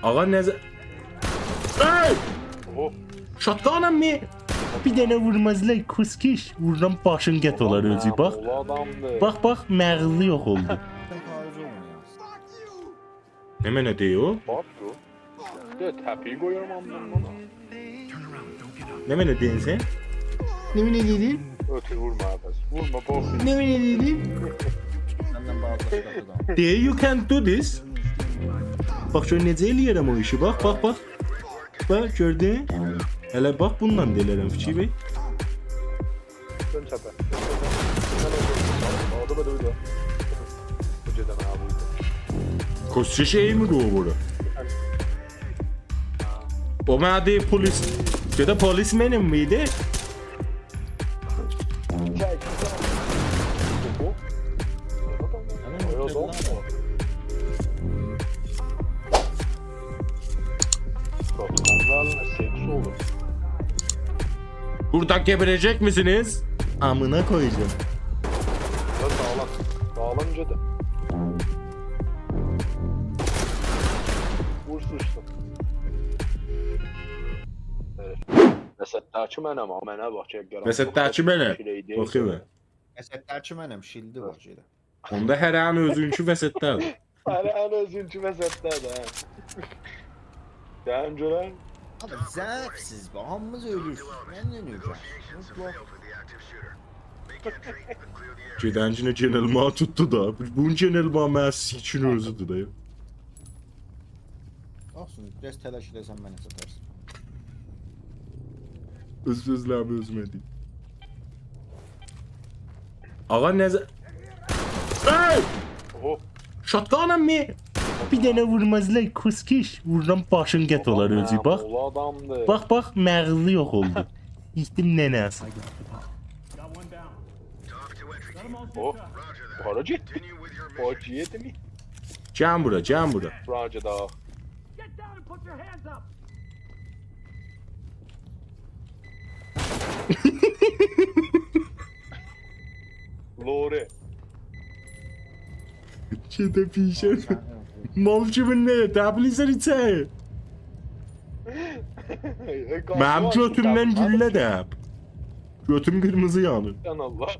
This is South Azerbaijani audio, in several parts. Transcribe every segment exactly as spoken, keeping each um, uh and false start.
آقا، نظر... ای! اوه. شاتگانم می؟ بیر دنه وورمازلار، کوسکیش. وورورام باشین قطع اولار اؤزو، باخ. اولا آدامدیر. باخ، باخ، مغزی یوخ اولدو. خارج اولمایاسان. نمنه دئییر او؟ باخ بو. ده تپیی قویورام آمدیمدان. نمنه دئییرسن؟ نمنه دئییرسن؟ اؤتور وورما پس. وورما، باخ. نمنه دئییرسن؟ سندن باغلی قاپیدان. دئییر you can do this. باخ، گؤر نئجه ائله‌ییرم او ایشی. باخ، باخ، باخ. باخ، گؤردون؟ هله باخ، بونونلا دا ائله‌ییرم، فیکیر وئر. دؤن چپه. اورادا، اورادا، اورادا. بو گئدن آبی. کوسچه شئی می بو بورا؟ او منه دئییر پلیس. گئده پلیس منیم میدی؟ چک. اوهو. اوهو، اوهو. Bro, Tanrı alına seks olur. Burada geberecek misiniz? Amına koyacağım. Lan dağlan. Dağlan önce de. Vur sıçtım. Evet. Mesela taçı ben ama, ama ne bak, çek yaramaz. وسطده‌کی منم. باخ ائله. وسطده‌کی منم، شیلدی وار شئیده. اوندا هره‌نین اؤزونکو وسطده‌دیر. هره‌نین اؤزونکو وسطده‌دیر، هه. گلین گؤرک. آبی ضعیفسیز به، هامیمیز اؤلورسوز. من نه اؤلورم؟ گئدن گینه گئنل ما توتدو دا. بونون گئنل ما منه سیکین اؤزودور دا. اولسون، بیر آز تلاش ائله‌سن منه ساتارسان. اؤز سؤزلریمی اؤزومه دئییم. آقا نظر... ای! اوهو. شاتگانم می؟ بیر دنه وورمازلار، کوسکیش. وورورام باشین قطع اولار اؤزو، باخ. اولا آدامدیر. باخ، باخ، مغزی یوخ اولدو. ییتدیم ننه‌سی. او. هارا گئتدی؟ او گئتدی می؟ گلین بورا، گلین بورا. بورا گئدک. Get down and put your hands up! لوری. گئده پیشه‌ده. مال کیمی نه؟ تبلیغ ایچری. منیم گؤتومدن گولله دئییب. گؤتوم قیرمیزی یانیر. جان الله.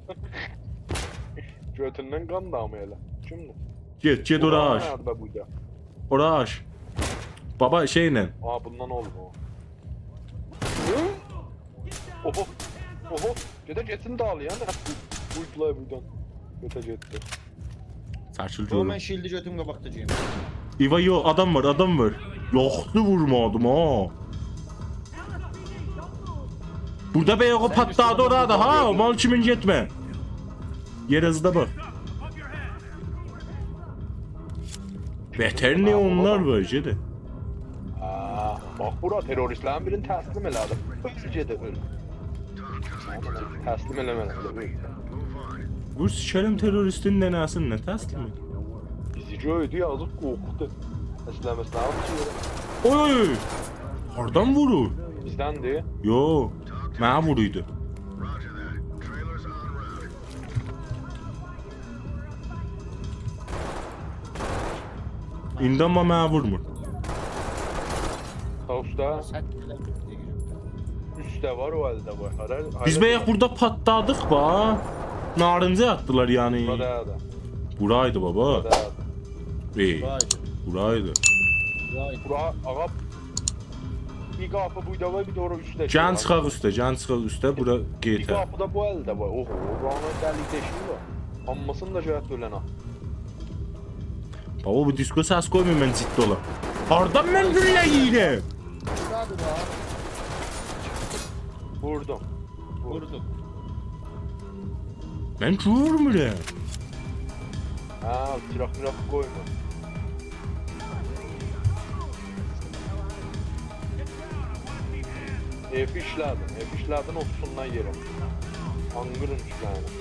گؤتوندن قان دامی ائله. کیمدیر؟ گئت، گئت اورا آش. هاردا بویدا؟ اورا آش. بابا، شئیله. آ، بوندان اولدو او. اوهو. اوهو. گئده گئتسین دالی، یعنی. ووردولار بوردان. گؤته گئتدی. چکیل بابا، من گؤروم. شیلدی گؤتوم قاباقدا گئییم. ایوا، یوخ، آدام وار، آدام وار. یوخدو، وورمادیم ها. بوردا بیر او پاتلادی اورادیر ها، مال کیمین گئتمه. یئره زیدا باخ. بتر نییه اونلار وار، گئده. آ، باخ بورا، تروریستلرین بیرینی تسلیم ائله‌دی. اؤل، گئده اؤل. تسلیم ائله‌مه، ائله اؤل. بو سیکریم تروریستین ننه‌سینی، نه تسلیم ائدیر؟ بیزی گؤردو، یازیق، قورخدو. اسلم، اسلم. اوی، اوی، اوی. هاردان وورور؟ بیزدندیر. یوخ، منه وورویدو. ایندی آمما منه وورمور. تا اوسته. سن ائله بیر دئییرم. اوسته وار، او الده وار. هارا، هارا؟ بیز بایاق بوردا پاتلادیق، با. نارنجی آتدیلار، یعنی. بورادادیر. بورایدی، بابا. بورادادیر. ای، وای، بورایدی. وای. بورا، آغا، بیر قاپی بویدا وار، بیر ده اورا اوسته. گلین چیخاق اوسته، گلین چیخاق اوسته، بورا بیر قئیتر. قاپی دا بو الده وار. اوهو، بورانین دلیک دئشیگی وار. هامیسینی دا گرک اؤلن آت. بابا، بو دیسکو سس قویمور، من جدی اولام. هاردان من گولله یئییرم؟ بورادیر دا. ووردوم. ووردوم. من گؤرمورم. هه، چیراق میراق قویما. اف ایشله‌دین، اف ایشله‌دین، اوتوزوندان یئره. آنقیرین اوستلرینه.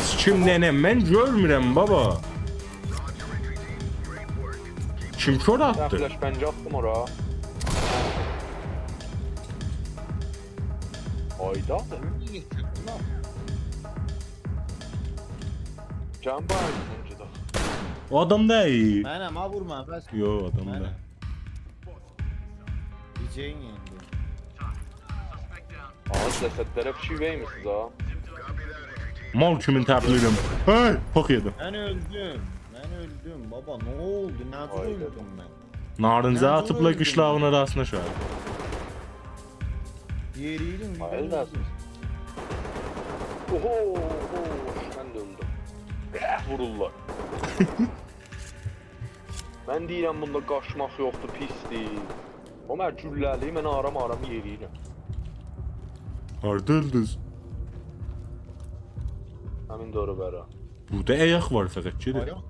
سیکیم ننه، من گؤرمورم، بابا. کیم کور آتدی؟ فلش بنجی آتدیم اورا. آیدا. نییه گئتدین لان؟ جان بار بونجا دا. او آدام دئییل. منم، ها، وورما، بس. یوخ، آدام منم. دئییل. بیجه‌یین یئندی. آغا، جسدلره فیکیر وئرمیسینیز ها. مال کیمین تپلیرم. هئی، پوخ یئدیم. من اؤلدوم. من اؤلدوم. بابا، نه اولدو؟ نه جور اؤلدوم من؟ نارنجی آتیبلار قیشلاغین آراسینا شاید. یئرییرم، بیر دنه اؤلدوم. اوهو، اوهو، من ده اؤلدوم. وورورلار. من دئییرم، بوندا قاچماق یوخدور، پیسدیر. او منه گولله‌لی، من آرام-آرام یئرییرم. هاردا اؤلدونوز؟ همین دورو برا. بورادا آیاق وار فقط، گئدین. آیاق.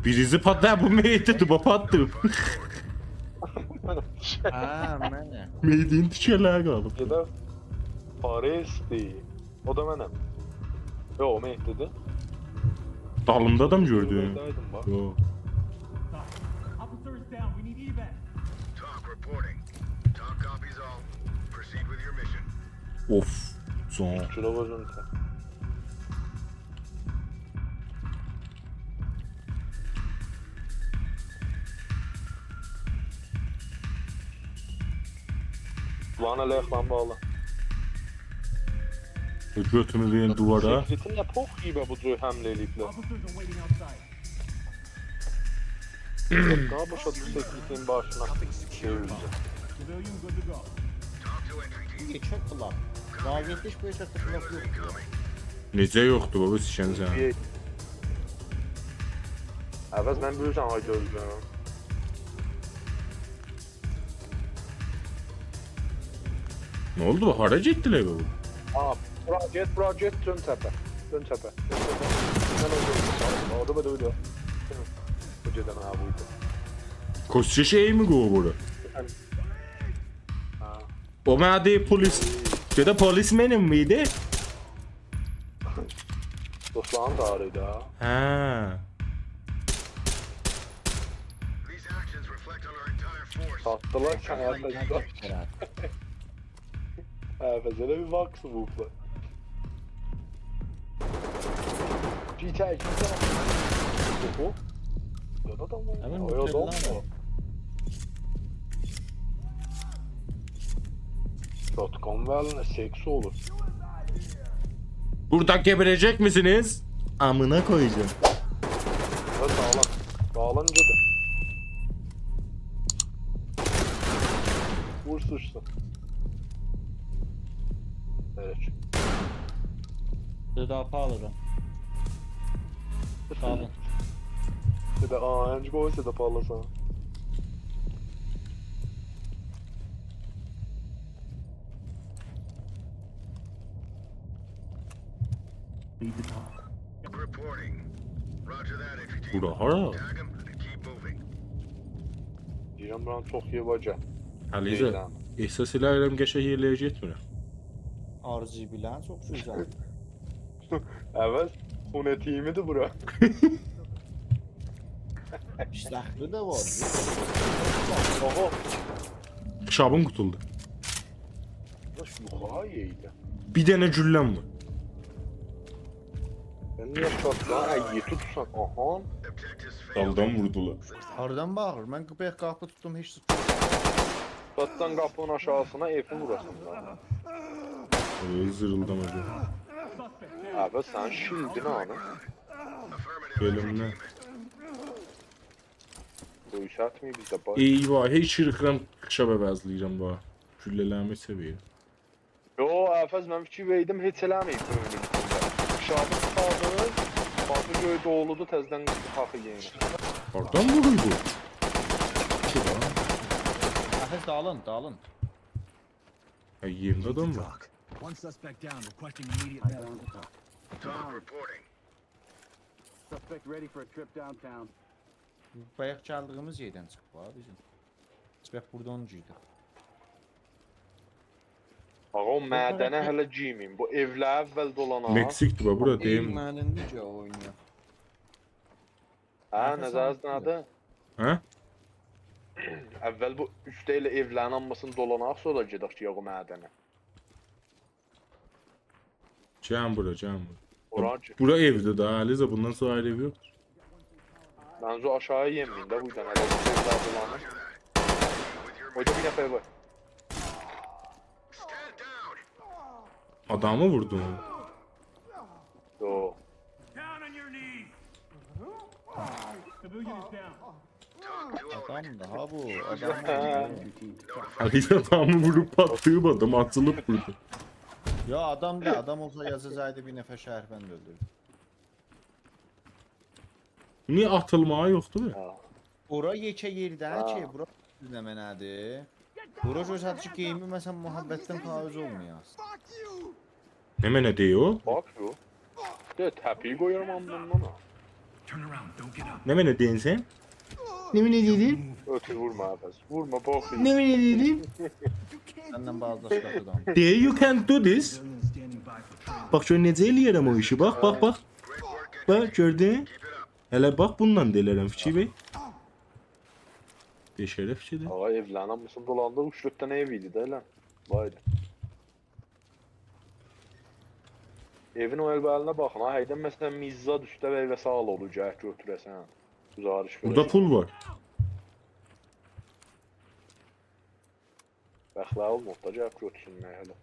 بیریسی پاتلا، بو مئییتدیر، بو پاتدی. ها، منم. مئییدین تیکه‌لری قالیب. گئده پاره‌سی. او دا منم. یوخ، او مئییتدیر. دالیمدا آدام گؤردوم. گؤردوم، باخ. یوخ. Officers down. We need evac. Talk reporting. Talk copies all. Proceed with your mission. اوف، جان. چورا قویدوم سن. لان، ائله آیاقلارین باغلی. گؤتومو وئرین دووارا. سکیوریتی نه پوخ یئییب بو جور حمله ائله‌ییبلر؟ Officers are waiting outside. داها باشا دوشسک، گیتسین باشینا. Civilian good to go. بو یئکک بولار. راکتیش بو یئکک بولار یوخدور. نئجه یوخدور بابا، سیکن سن؟ عوض، من بیلیرسن، آی گؤزلریم. نه اولدو؟ هارا گئتدیلر بو؟ آ، بورا گئت، بورا گئت، دؤن تپه. دؤن تپه. دؤن تپه. من او گئدیم. او دا، بو دا، بو دا. بو گئدن ها بویدو. کوسچه شئی می قوو بورا؟ ها. او منه دئییر پلیس. گئده پلیس منیم میدی؟ دوستلارین داری دا. هه. ساتدیلار کی، آیاقدا. هه، بس ائله بیر واکس ووردولار. گیتر، گیتر. اوهو. یا دا آدام وار. همین آی، آدام وار. شاتگان وار الینده، سکس اولور. بورادا گئبیره‌جک میسینیز؟ آمونا قویاجاغام. بورا داغیلان. داغیلان گئدین. وور سیچسین. ائوت. بیر داها پا آلیرام. ساغ اولون. بیر ده آهنگ قوی، بیر ده پالاسان. Reporting. Roger that, entry team. بورا هارا؟ Tag 'em and keep moving. دئییرم، بورانی چوخ یئ باجا. علیرضا، گئدن. احساس ائله‌ییرم قشنگ یئرلره گئتمیرم. آر جی بی‌لرین چوخ گؤزل. عوض، خون تیمی‌دیر بورا. زهری ده وار. اوهو. شابین قوتولدو. داش یوخاری یئیدی. بیر دنه گولله‌م وار. سن نییه شاتگان ای توتورسان؟ آها. دالدان ووردولار. هاردان باخیر؟ من قاپی، قاپی توتدوم، هئچ توتمادیم. شاتگان قاپینین آشاغیسینا ائفی ووراسان دا. اوی، زیریلدام هوجام. آبی، سن شیلدین هانی؟ ائلیمده. بو ایش آتماییب بیزه، باخ. ای وای، هئچ ایرخیرام، خیشاب عوضله‌ییرم، باخ. گولله‌لریمی سئویرم. یو، آفز، من فیکیر وئردیم، هئچ ائله‌مه‌ییب اؤیونون ایچینده. پیشابی چیخاردیر، باخیر گؤر دولودور، تزه‌دن تاخیر یئنه. هاردان وورور بو؟ بو دا. آفز، داغیلین، داغیلین. هه، یئرینده آدام وار. One suspect down, requesting immediate medical. Talk reporting. Suspect ready for a trip downtown. بایاق گلدیییمیز یئردن چیخیب ها بیزیم. بیز باخ بورادا اونو گیردیک. آغا، او معدنه هله گیرمه‌ییم. بو ائولری اول دولاناق. مکزیکدیر باخ، بورا دئییم. ائو منیمدیر کی، اوینایاق. هه، نظرینیز نه‌دیر؟ هه؟ اول بو اوسته ائله ائولرین هامیسینی دولاناق، سونرا گئدک کی، یوخ، او معدنه. گلین بورا، گلین بورا. بورا کی. بورا ائودیر ده، علیرضا، بوندان سونرا آیری ائو یوخدور. منظور آشاغی یئمه‌یین ده، بویدان هله بیر شئی لازیم اولماز. اورادا بیر نفر وار. آدامی ووردون؟ یوخ. Down on your knees. Civilian is down. آدامدی ها بو، آدام. هه. علیرضا آدامی ووروب پاتلاییب، آدام آچیلیب بوردا. یا، آدام دا، آدام اولسا یازاجاقدی بیر نفر شهروند اؤلدوردو. نییه آتیلماغی یوخدور؟ ها. بورا یئکه یئر دئییل کی، ها. بورا نمنه‌دیر؟ بورا گؤرسن کی، گئیمی، مثلا، محبتدن خارج اولمایاس. نمنه دئییر او؟ باخ، یوخ. ده، تپه‌یی قویارام آلنیندان ها. Turn around, don't get up. نمنه دئییرسن؟ نمنه دئییرسن؟ اؤتور، وورما، عوض. وورما، باخ. نمنه دئییرسن؟ سندن بازداشت قاپیدان. Dare you can do this؟ Civilians standing by for training. باخ، گؤر نئجه ائله‌ییرم او ایشی. باخ، باخ، باخ. باخ، گؤردون؟ هله باخ، بونونلا دا ائلرم، فیکیر وئر. بئشرف فیکیردیر. آغا، ائولرین هامیسینی دولاندیق، اوچ-دؤرد دنه ائو ایدی ده ائله. وای دا. ائوین او البه‌لینه باخین ها، هردن مثلا میززاد اوسته وئر و ساغ اولور، گرک گؤتوره‌سن. گزارش بوردا وئره‌سن. پول وار. بخله اولماییب دا، گرک گؤتورسونلر هله.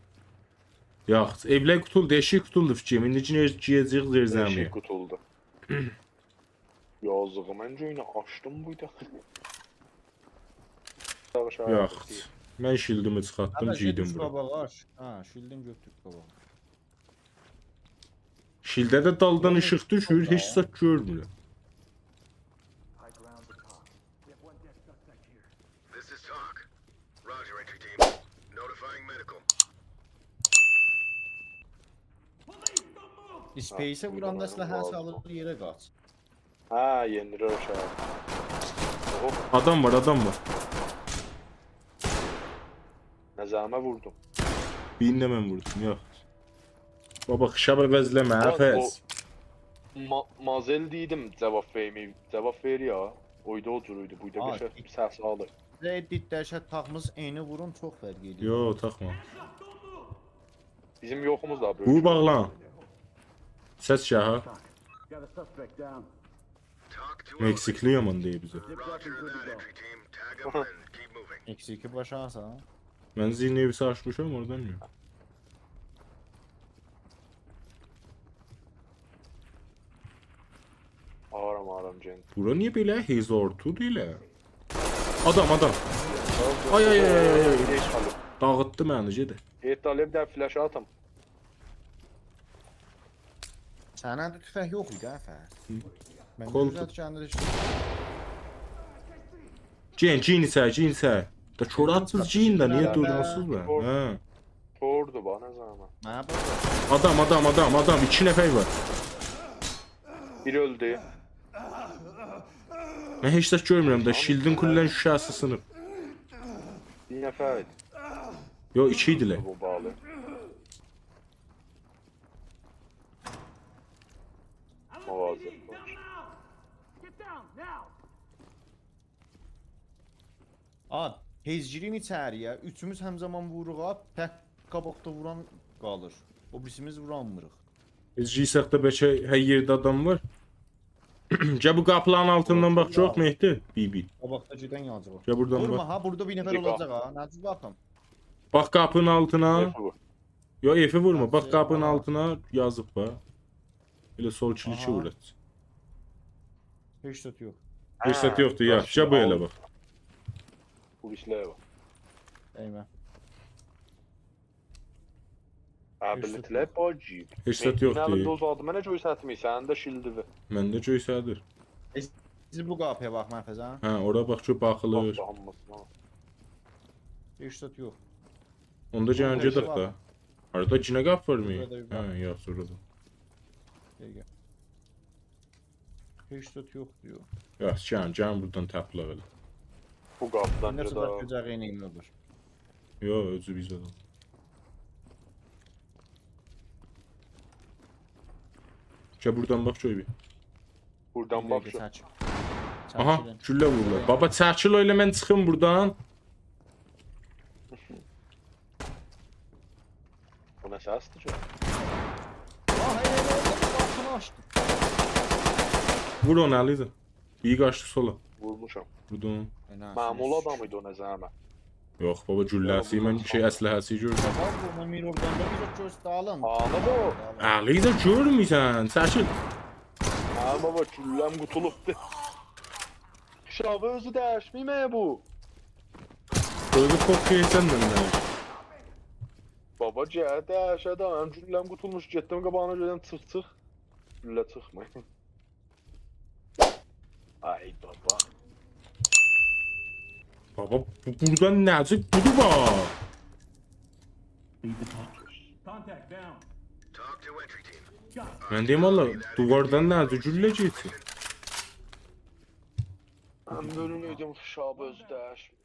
یوخ، ائولر قوتولدو، ائشیک قوتولدو فیکریم. ایندی گیره‌جه‌ییک زیرزمی‌یه. ائشیک قوتولدو. یازیغی، من گؤینه آچدیم بویدا. یاخشی. من شیلدیمی چیخارتدیم، آبی، گئدیم گؤتور بورا. قاباغا، آچ. ها، شیلدین گؤتور قاباغا. شیلده ده دالدان ایشیق دوشور، هئچ زاد گؤرمورم. This is talk. Roger, entry team. Notifying medical. اسپیسه ووراندا سیلاحی سالیر یئره قاچ. هه، یئندیریر آشاغی. اوهو. آدام وار، آدام وار. نظریمه ووردوم. بیرینی ده من ووردوم، یوخ. بابا، خشاب عوض ائله‌مه، یا، حافظ. او ما-، مازل دئییردیم جواب وئرمه‌ییب. جواب وئر یا. اویدا او جور ایدی، بویدا آ، قشنگ سس آلیر. بیزه ادیت دهشت تاخمیز عینی وورون، چوخ فرق ائدیر. یو، تاخما. بیزیم یوخوموز دا بؤیوک. بو باغلان. سس شاها. Got a suspect down. Meksikliyim onu diye bize. Roger on that, entry team. Tag 'em and keep moving. Meksiki باشارسان. من زیر نویسی آچمیشام، اوردان یوخ. آرام، آرام، جن. بورا نییه بئله هزار تو دئییله؟ آدام، آدام. آی، آی، آی، آی، آی. گئج خالیر. داغیتدی منی، گئدی. گئت، طالب، بیر دنه فلش آتیم. سنده توفنگ یوخ ایدی، هه، فرد؟ هی. من کول دوزلت تو- کندی ده ایشته. گئن، گئن ایچری، گئن ایچری. دا کور آتدینیز، گئن ده، نییه دورموسوز به؟ کور. هه. کوردو، باخ، نه زامان. منه باخ. آدام، آدام، آدام، آدام، ایکی نفر وار. بیری اؤلدو. من هئچ زاد گؤرمورم ده، شیلدین کلاً شوشه‌سی سینیب. بیر نفر ایدی. یوخ، ایکی ایدیلر. بو باغلی. مواظب باش. آ، تئز گیرین ایچری‌یه. اوچوموز هم‌زامان ووروروق، آ، تک قاباقدا ووران قالیر. او بیریسیمیز وورانمیریق. بیز گیرسک ده بلکه هر یئرده آدام وار. گل بو قاپیلارین آلتیندان باخ، یوخ، مهدی، بی بی. قاباقدا گئدن یازیق. گل بوردان باخ. وورما ها، بوردا بیر نفر اولاجاق ها. نجیب باخیم. باخ قاپینین آلتینا. یوخ، افی وورما. باخ، قاپینین آلتینا یازیب باخ. ائله سول کلیکی وور. هئچ زاد یوخ. هئچ زاد یوخدور، یا. گل بو ائله باخ. بو بیسلره باخ. ایمه. ابیلیتی‌لر باجی. هئچ زاد یوخدور. منه گؤیسه‌تمیر، سنده شیلدی وار. منده گؤیسه‌دیر. ائ، سیز بو قاپییا باخ، منفذه. هه، اورا باخ کی، باخیلیر. باخ، باخ، هامیسینا. هئچ زاد یوخ. اوندا گلین گئدک ده. هاردا گینه قاپی وارمی؟ بوردا بیر باخ. هه، یوخ، بورادا. گل، گل. هئچ زاد یوخدور، یوخ. یوخ، گلین، گلین بوردان تپلک ائله. بو قاپیدان گئدک. ایندی چیخاق گؤرک عینی اولور. یوخ، اؤزو بیز آدام. گل بوردان باخ، گؤر بیر. بوردان باخ. بیر دقیقه، چکیل. آها، چکیلین. گولله وورورلار. بابا، چکیل ائله، من چیخیم بوردان. بو نه سسدیر کی؟ آه، ائله، ائله، ائله، باخ، وور اونو، علیرضا. بیری قاچدی سولا. وورموشام. ووردون. فنا معمولا سیز. آدام ایدی او، نه زحمت. یوخ، بابا، گولله‌سی ایله شئی، اسلحه‌سی گؤردوم. بابا، بونو مین اورادان دا بیزه گؤسترین. آنا بو. علیرضا، گؤرمورسن؟ چکیل. هه بابا، گولله‌م قوتولوبدو. شابی اؤزو دییشمه‌ییب بو. اؤزو پوک یئیسن مندن. بابا، گل دییشک ده، منیم گولله‌م قوتولموش، گئتدیم قاباغینا گؤردوم، چیخ، چیخ. گولله چیخمیر. آی بابا. بابا، بو بورادا نه‌جه بودور، باخ. من دئییم، والله، دیواردان نه‌جه گولله گئچیر. من بؤلوم ائدیم، شابی اؤزو دییشمه‌ییب.